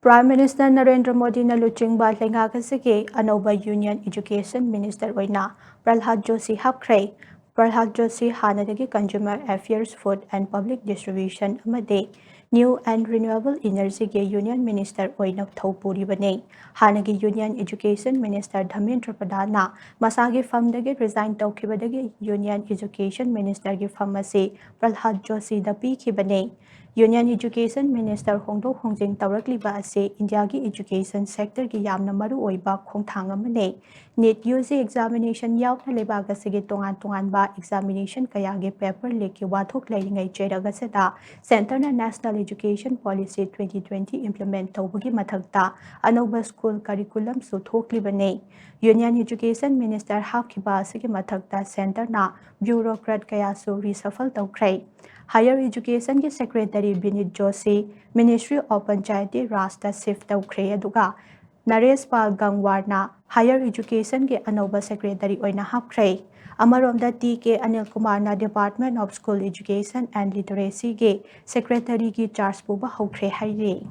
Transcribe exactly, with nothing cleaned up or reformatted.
Prime Minister Narendra ꯃꯣꯗꯤꯅ ꯂꯨꯆꯤꯡꯕ ꯂꯩꯉꯥꯛ ꯑꯁꯤꯒꯤ ꯑꯅꯧꯕ Union Education Minister ꯑꯣꯏꯅ ꯄ꯭ꯔꯍꯂꯥꯗ ꯖꯣꯁꯤ ꯍꯥꯞꯈ꯭ꯔꯦ꯫ ꯄ꯭ꯔꯍꯂꯥꯗ ꯖꯣꯁꯤ ꯍꯥꯟꯅꯗꯒꯤ Consumer Affairs, Food and Public Distribution ꯑꯃꯗꯤ New and Renewable Energy ꯒꯤ Union Minister ꯑꯣꯏꯅ ꯊꯧ ꯄꯨꯔꯤꯕꯅꯤ꯫ ꯍꯥꯟꯅꯒꯤ Union Education Minister ꯙꯔꯃꯦꯟꯗ꯭ꯔ ꯄ꯭ꯔꯙꯥꯟꯅ ꯃꯁꯥꯒꯤ ꯐꯝꯗꯒꯤ resign ꯇꯧꯈꯤꯕꯗꯒꯤ Union Education Minister ꯒꯤ ꯐꯝ ꯑꯁꯤ ꯄ꯭ꯔꯍꯂꯥꯗ ꯖꯣꯁꯤꯗ ꯄꯤꯈꯤꯕꯅꯤ꯫ Union Education Minister ꯍꯣꯡꯗꯣꯛ ꯍꯣꯡꯖꯤꯟ ꯇꯧꯔꯛꯂꯤꯕ ꯑꯁꯤ ꯏꯟꯗꯤꯌꯥꯒꯤ education sector ꯒꯤ ꯌꯥꯝꯅ ꯃꯔꯨꯑꯣꯏꯕ ꯈꯣꯡꯊꯥꯡ ꯑꯃꯅꯤ꯫ NEET UG examination ꯌꯥꯎꯅ ꯂꯩꯕꯥꯛ ꯑꯁꯤꯒꯤ ꯇꯣꯉꯥꯟ ꯇꯣꯉꯥꯟꯕ examination ꯀꯌꯥꯒꯤ paper leak ꯀꯤ ꯋꯥꯊꯣꯛ ꯂꯩꯔꯤꯉꯩ ꯆꯩꯔꯛ ꯑꯁꯤꯗ Centre ꯅ National Education Policy twenty twenty implement ꯇꯧꯕꯒꯤ ꯃꯊꯛꯇ ꯑꯅꯧꯕ school curriculum ꯁꯨ ꯊꯣꯛꯂꯤꯕꯅꯤ꯫ Union Education Minister ꯍꯥꯞꯈꯤꯕ ꯑꯁꯤꯒꯤ ꯃꯊꯛꯇ Centre ꯅ bureaucrat ꯀꯌꯥꯁꯨ reshuffle ꯇꯧꯈ꯭ꯔꯦ꯫ Higher Education ꯒꯤ Secretary ꯕꯤꯅꯤꯠ Joshi Ministry of Panchayati Raj ꯇ shift ꯇꯧꯈ꯭ꯔꯦ, ꯑꯗꯨꯒ ꯅꯔꯦꯁ ꯄꯥꯜ ꯒꯪꯋꯥꯔꯅ Higher Education ꯒꯤ ꯑꯅꯧꯕ Secretary ꯑꯣꯏꯅ ꯍꯥꯞꯈ꯭ꯔꯦ꯫ ꯑꯃꯔꯣꯝꯗ, ꯇꯤ ꯀꯦ ꯑꯅꯤꯜ ꯀꯨꯃꯥꯔꯅ Department of School Education and Literacy ꯒꯤ Secretary ꯒꯤ charge ꯄꯨꯕ ꯍꯧꯈ꯭ꯔꯦ ꯍꯥꯏꯔꯤ꯫